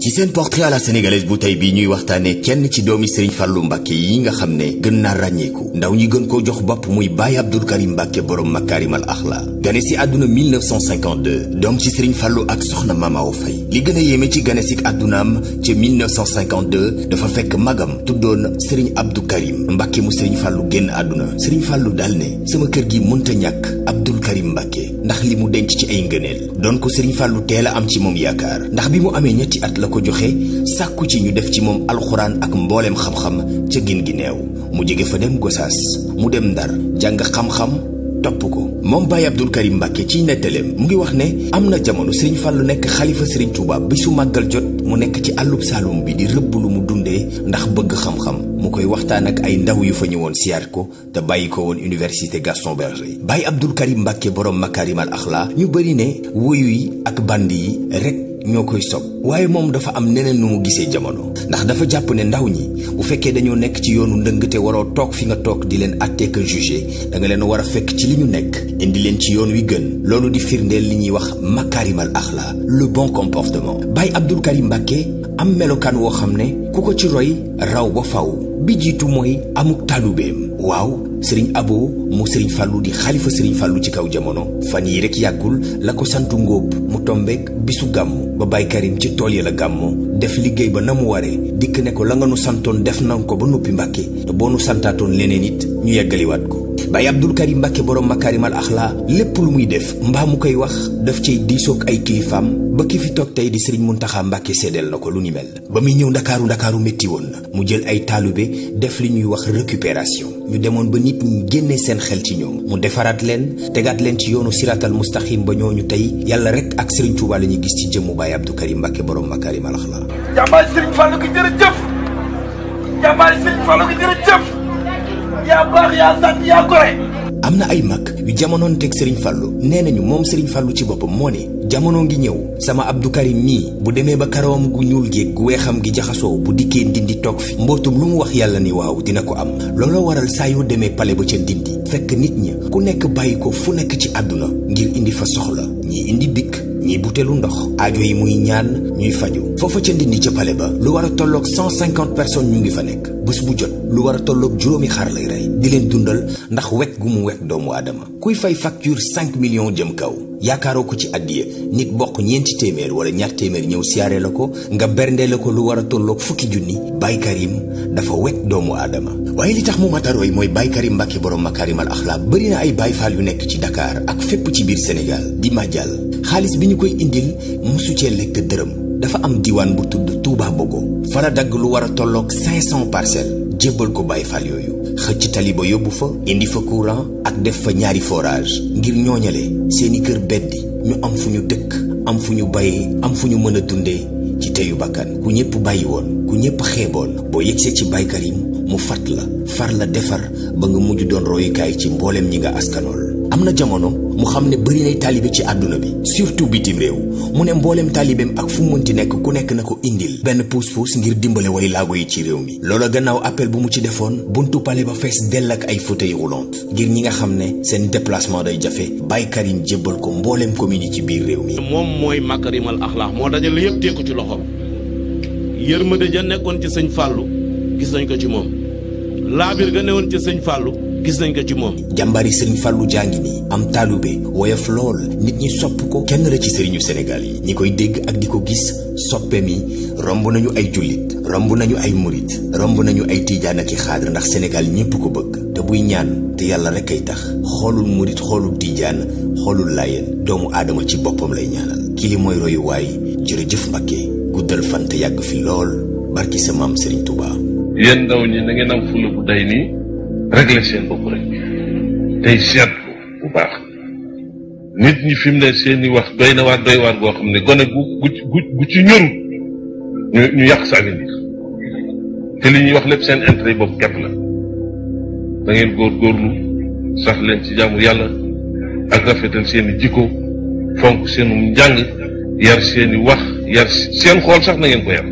ci seen portrait à la sénégalaise bu tey bi ñuy waxtaane kenn ci doomi Serigne Fallou Mbacké yi nga xam ne gën naa ràññeeku ndaw ñi gën koo jox bopp muy Baye Abdoul Karim Mbacké borom Makarimal Akhla gane si àdduna 1952 doom ci Serigne Fallou ak soxna Mama Awa Faye li gën a yéeme ci gane si àddunaam ca 1952 dafa fekk magam tuddoon Serigne Abdou Karim Mbacké mu Serigne Fallou génn àdduna Serigne Fallou daal ne sama kër gi mënta ñàkk Abdoul Karim Mbacké ndax li mu denc ci ay ngëneel doon ko Serigne Fallou teel a am ci moom yaakaar ndax bi mu amee ñetti at la ko joxe sàkku ci ñu def ci moom alxuraan ak mbooleem xam-xam ca gin gi neew mu jóge fa dem Gosaas mu dem Ndar jàng xam-xam topp ko moom Baye Abdoul Karim Mbacké ciy nettaleem mu ngi wax ne am na jamono Serigne Fallou nekk xalifa Serigne Touba bi su màggal jot mu nekk ci àllub Saloum bi di rëbb lu mu dundee ndax bëgg xam-xam mu koy waxtaan ak ay ndaw yu fa ñëwoon siyaat ko te bàyyi ko woon université Gaston Berger Baye Abdoul Karim Mbacké borom Makarimal Akhla ñu bëri ne woyu yi ak band yi rek ñoo koy sob waaye moom dafa am neneen nu mu gisee jamono ndax dafa jàpp ne ndaw ñi bu fekkee dañoo nekk ci yoonu ndëng te waroo toog fi nga toog di leen àttee ka jugé da nga leen war a fekk ci li ñu nekk indi leen ci yoon wi gën loolu di firndeel li ñuy wax Makarimal Akhla le bon comportement Baye Abdoul Karim Mbacké am melokaan woo xam ne ku ko ci roy raw ba faw bi jiitu mooy amuk taalubeem waaw Serigne Abo mu Serigne Fallou di xalifa Serigne Fallou ci kaw jamono fan yi rek yàggul la ko santu ngóob mu tombeek bisu gàmmu ba Baye Karim ci tool ya la gàmmoo def liggéey ba na mu waree dikk ne ko la nga nu santoon def na ko ba noppi Mbacké te boo nu santaatoon leneen it ñu yeggaliwaat ko Baye Abdoul Karim Mbacké borom Makarimal Akhla lépp lu muy def mbaa mu koy wax daf cay diisoog ay kilifaam ba ki fi toog tey di Serigne Mountakha Mbacké seedeel na ko lu ni mel ba muy ñëw ndakaaru métti woon na mu jël ay taalibe def li ñuy wax récupération ñu demoon ba nit ñi génnee seen xel ci ñoom mu defaraat leen tegaat leen ci yoonu siratal mustaqim ba ñooñu tey yàlla rek ak Serigne Touba la ñuy gis ci jëmmu Baye Abdoul Karim Mbacké borom Makarimal Akhla. jàmbaari Serigne Fallou gi jërëjëf jàmbaari Serigne Fallou gi jërëjëf yaa baax yaa sant yaa gore. am na ay mag yu jamonoon teg Serigne Fallou nee nañu moom Serigne Fallou ci boppam moo ne jamono ngi ñëw sama Abdou Karim mii bu demee ba karawam gu ñuul géeg gu weexam gi jaxasoo bu dikkee Ndindi toog fi mbootum lu mu wax yàlla ni waaw dina ko am looloo waral saa yoo demee pale ba ca Ndindi fekk nit ñi ku nekk bàyyi ko fu nekk ci àdduna ngir indi fa soxla ñii indi bikk ñii butelu ndox aajo yi muy ñaan ñuy faju foofa ca Ndindi ca pale ba lu war a tolloog 150 personnes ñu ngi fa nekk bés bu jot lu war a tolloog juróomi xar lay rey di leen dundal ndax wekk gu mu wekk doomu aadama kuy fay facture 5 millions jëm kaw yaakaaroo ko ci addiya nit bokk ñeenti téeméer wala ñaar téeméer ñëw siyaare la ko nga berndee la ko lu war a tolloog fukki junni Baye Karim dafa wekk doomu aadama waaye li tax mu matarooy mooy Baye Karim Mbacké borom Makarimal Akhla bëri na ay Baye Fall yu nekk ci Dakar ak fépp ci biir Sénégal di màjjal xaalis bi ñu koy indil musu cee lekk dërëm dafa am diwaan bu tudd Touba Bogo fa la dagg lu war a tolloog 500 parcelles jébbal ko Baye Fall yooyu xëcc tali ba yóbbu fa indi fa courant ak def fa ñaari forage ngir ñooñale seeni kër beddi ñu am fu ñu dëkk am fu ñu bayee am fu ñu mën a dundee ci teyu bakkan ku ñëpp bàyyi woon ku ñëpp xeeboon boo yegsee ci Baye Karim mu fat la far la defar ba nga mujj doon royukaay ci mbooleem ñi nga askanool am na jamono mu xam ne bëri nay taalibe ci àdduna bi surtout bitim réew mu ne mbooleem taalibeem ak fu mu mënti nekk ku nekk na ko indil benn puus-puus ngir dimbale way laago yi ci réew mi loola gannaaw appel bu mu ci defoon buntu pale ba fees dell ak ay fauteuil roulant ngir ñi nga xam ne seen déplacement day jafe Baye Karim jébbal ko mbooleem commune yi ci biir réew mi moom mooy Makarimal Akhla moo dajale yëpp tee ko ci loxoom yërmande ja nekkoon ci sëñ Fallou gis nañ ko ci moom laabir ga newoon ci sëñ Fallou gis nañ ko ci moom jàmbari Serigne Fallou jàngi nii am taalube woyof lool nit ñi sopp ko kenn la ci sëriñu Sénégal yi ñi koy dégg ak di ko gis soppe mi romb nañu ay jullit romb nañu ay murit romb nañu ay tiijaan ak i xaadar ndax Sénégal ñépp ko bëgg te buy ñaan te yàlla rek ay tax xoolul murit xoolul tiijaan xoolul laayeen doomu aadama ci boppam lay ñaanal kii li mooy royuwaay jërëjëf Mbacké guddal fan te yàgg fi lool barki sa maam Serigne Touba. yéen ndaw ñi na ngeen am fulla bu day nii régler seen bopp rek tey seetlu bu baax nit ñi fi mu ne seeni wax doy na waar doy waar goo xam ne gone gu ci ñorul ñu yàq sa avenir te li ñuy wax lépp seen intérêt bopp képp la da ngeen góorgóorlu sax leen ci jaamu yàlla ak rafetal seeni jikko fonk seenum njàng yar seeni wax yar seen xool sax na ngeen ko yar